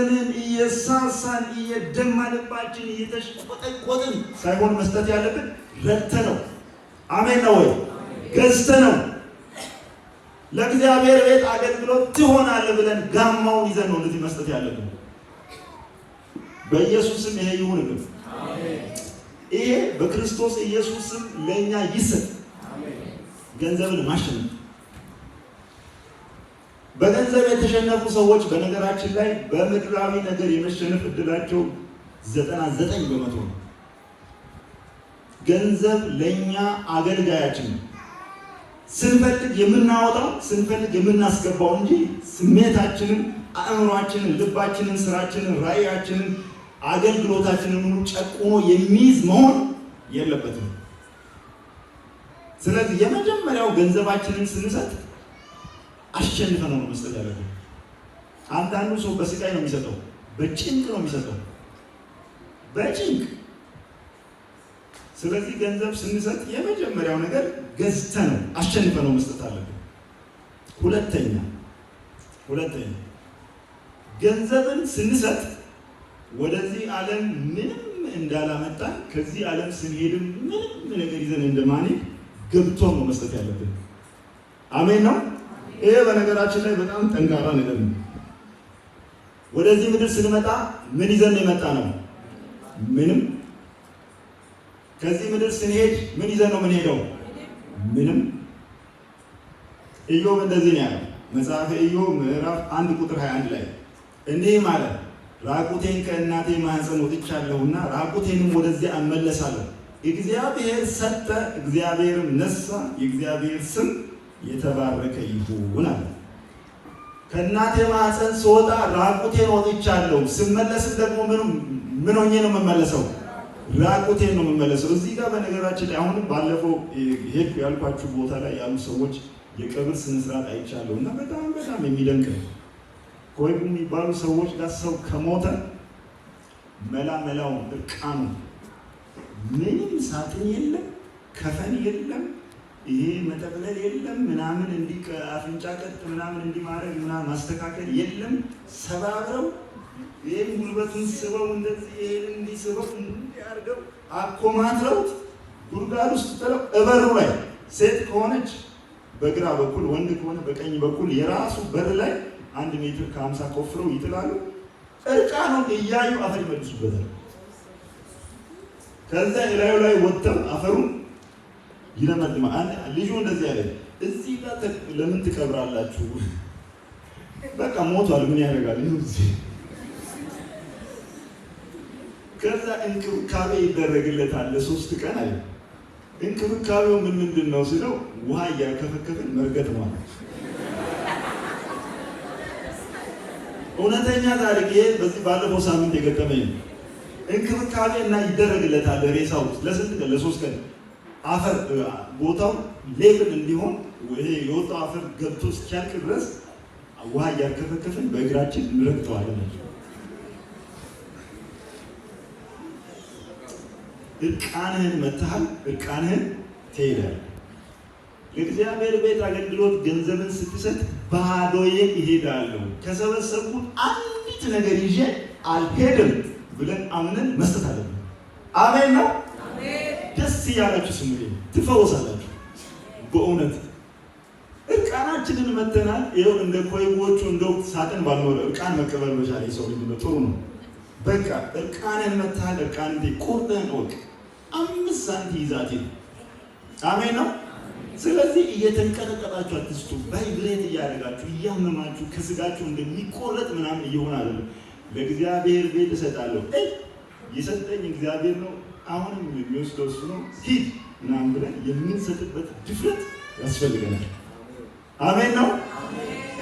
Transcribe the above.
እያዘንን፣ እየሳሳን፣ እየደማ ልባችን እየተሽቆጠቆጥን ሳይሆን መስጠት ያለብን ረድተ ነው። አሜን ነው ወይ? ገዝተ ነው። ለእግዚአብሔር ቤት አገልግሎት ትሆናለህ ብለን ጋማውን ይዘን ነው እንደዚህ መስጠት ያለብን። በኢየሱስም ይሄ ይሁንልን። ይሄ በክርስቶስ ኢየሱስም ለእኛ ይሰጥ። ገንዘብን ማሸነፍ። በገንዘብ የተሸነፉ ሰዎች በነገራችን ላይ በምድራዊ ነገር የመሸነፍ እድላቸው 99% ነው። ገንዘብ ለእኛ አገልጋያችን ነው። ስንፈልግ የምናወጣው፣ ስንፈልግ የምናስገባው እንጂ ስሜታችንን፣ አእምሯችንን፣ ልባችንን፣ ስራችንን፣ ራእያችንን፣ አገልግሎታችንን ሁሉ ጨቁኖ የሚይዝ መሆን የለበትም። ስለዚህ የመጀመሪያው ገንዘባችንን ስንሰጥ አሸንፈን ነው መስጠት ያለብን። አንዳንዱ ሰው በስቃይ ነው የሚሰጠው፣ በጭንቅ ነው የሚሰጠው፣ በጭንቅ። ስለዚህ ገንዘብ ስንሰጥ የመጀመሪያው ነገር ገዝተ ነው፣ አሸንፈ ነው መስጠት አለብን። ሁለተኛ ገንዘብን ስንሰጥ ወደዚህ ዓለም ምንም እንዳላመጣን ከዚህ ዓለም ስንሄድም ምንም ነገር ይዘን እንደማንሄድ ገብቶን ነው መስጠት ያለብን። አሜን ነው። ይሄ በነገራችን ላይ በጣም ጠንካራ ነገር ነው። ወደዚህ ምድር ስንመጣ ምን ይዘን የመጣ ነው? ምንም። ከዚህ ምድር ስንሄድ ምን ይዘን ነው የምንሄደው? ምንም። ኢዮብ እንደዚህ ነው ያለው። መጽሐፈ ኢዮብ ምዕራፍ 1 ቁጥር 21 ላይ እንዲህም አለ፣ ራቁቴን ከእናቴ ማህፀን ወጥቻለሁና ራቁቴንም ወደዚያ እመለሳለሁ። እግዚአብሔር ሰጠ፣ እግዚአብሔርም ነሳ፣ የእግዚአብሔር ስም የተባረከ ይሁን አለ። ከእናቴ ማህፀን ስወጣ ራቁቴን ወጥቻለሁ፣ ስመለስም ደግሞ ምን ሆኜ ነው የምመለሰው? ራቁቴን ነው የምመለሰው። እዚህ ጋር በነገራችን ላይ አሁንም ባለፈው ሄድኩ ያልኳችሁ ቦታ ላይ ያሉ ሰዎች የቀብር ስነ ስርዓት አይቻለሁ እና በጣም በጣም የሚደንቅ ነው። ኮይቡ የሚባሉ ሰዎች ጋር ሰው ከሞተ መላ መላውን እርቃኑ፣ ምንም ሳጥን የለም፣ ከፈን የለም፣ ይሄ መጠቅለል የለም፣ ምናምን እንዲህ አፍንጫ ቀጥ ምናምን እንዲህ ማድረግ ምናምን ማስተካከል የለም። ሰባብረው ይህን ጉልበቱን ስበው እንደዚህ ይሄን እንዲህ ስበው እንዲህ አድርገው አኮማትረውት ጉድጓድ ውስጥ ጥለው እበሩ ላይ ሴት ከሆነች በግራ በኩል፣ ወንድ ከሆነ በቀኝ በኩል የራሱ በር ላይ 1.50 ሜትር ቆፍረው ይጥላሉ። እርቃኑን እያዩ አፈር ይመልሱበታል። ከዛ እላዩ ላይ ወጥተው አፈሩን ይለመልማል። ልጁ እንደዚህ ያለ፣ እዚህ ጋር ለምን ትቀብራላችሁ? በቃ ሞቷል፣ ምን ያደርጋል? ይኸው እዚህ። ከዛ እንክብካቤ ይደረግለታል ለ3 ቀን አለ። እንክብካቤው ምን ምንድን ነው ስለው ውሃ እያከፈከፍን መርገጥ ነው አለ። እውነተኛ ታሪክ ይሄ በዚህ ባለፈው ሳምንት የገጠመኝ ነው። እንክብካቤ እና ይደረግለታል ሬሳው ለስንት ቀን? ለ3 ቀን አፈር ቦታው level እንዲሆን ይሄ የወጣው አፈር ገብቶ እስኪያልቅ ድረስ ውሃ እያርከፈከፍን በእግራችን እንረግጠዋለን። እርቃንህን መጥተሃል፣ እርቃንህን ትሄዳለህ። ለእግዚአብሔር ቤት አገልግሎት ገንዘብን ስትሰጥ ባዶዬን እሄዳለሁ፣ ከሰበሰብኩት አንዲት ነገር ይዤ አልሄድም ብለን አምነን መስጠት አለብን። አሜን ነው። ደስ እያላችሁ ስሙ፣ ትፈወሳላችሁ። በእውነት እርቃናችንን መተናል። ይኸው እንደ ኮይቦቹ እንደው ሳጥን ባልኖረ እርቃን መቀበል መቻል የሰው ልጅ ነው፣ ጥሩ ነው። በቃ እርቃንን መተሃል፣ እርቃን ቁርጥህን እወቅ። 5 ሳንቲ ይዛት። አሜን ነው። ስለዚህ እየተንቀጠቀጣችሁ አትስጡ። Vibrate እያደረጋችሁ፣ እያመማችሁ፣ ከስጋችሁ እንደሚቆረጥ ምናምን እየሆነ አይደለም። ለእግዚአብሔር ቤት እሰጣለሁ፣ የሰጠኝ እግዚአብሔር ነው፣ አሁንም የሚወስደው እሱ ነው፣ ሂድ ምናምን ብለን የምንሰጥበት ድፍረት ያስፈልገናል። አሜን ነው።